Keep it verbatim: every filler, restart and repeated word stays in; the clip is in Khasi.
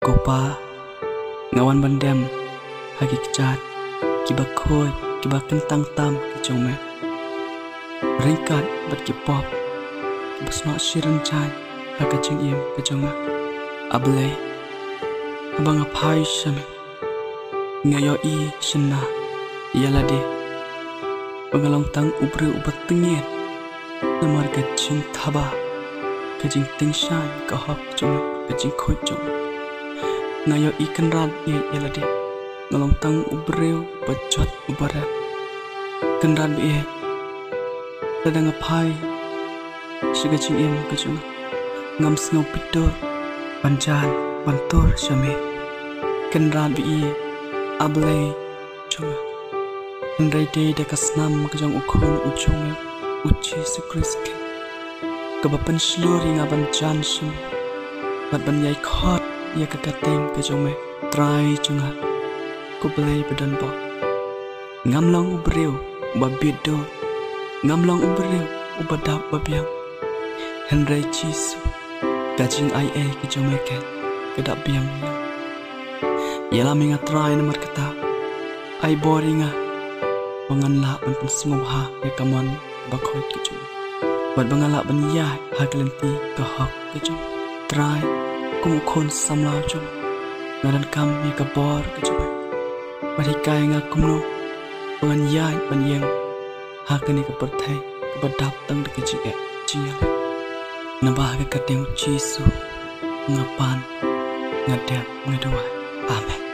Ko Pa, nga wan ban dem ha ki kjat kiba khuid, kiba kyntang tam ki jong me. Ryngkat bad ki pop kiba snoh shirin jaiñ ha ka jingim ka jong nga. A Blei, haba nga phai sha me, nga ïohi shynna ïa lade ba nga long tang u briew uba tngit namar ka jingthaba, ka jingtyngshaiñ ka hok jong me, ka jingkhuid jong me. Nga ïohi, Kynrad, ïa lade nga long tang u briew uba jot uba rep. Kynrad ba ïeit, lada nga phai sha ka jingim ka jong nga, ngam sngew pyntur ban jan ban tur sha me. Kynrad ba ïeit, A Blei jong nga. Hynrei dei da ka snam ka jong u Khun u jong me, u Jisu Khrist, kaba pynshlur ïa nga ban jan sha me bad ban ïai khot ïa ka kyrteng ka jong me, Trai jong nga, ko Blei badonbor. Ngam long u briew uba bit dur, ngam long u briew uba dap ba biang. Hynrei Jisu, ka jingaiei ka jong me ka dap biang ïa nga. Ïalam ïa nga Trai namar kata, ai bor ïa nga ba ngan lah ban pynsngewbha ïa ka mon bakhuid ka jong me bad ba ngan lah ban ïaid ha ka lynti ka hok ka jong me. Trai, kum u khun samla jong me, nga donkam ïa ka bor ka jong me. Bad hikai ïa nga kumno ba ngan ïaid ban ïeng ha kane ka pyrthei kaba dap tang da ka jingeh jingïaleh. Naba ha ka kyrteng u Jisu nga pan, nga dep, nga duwai. Amen.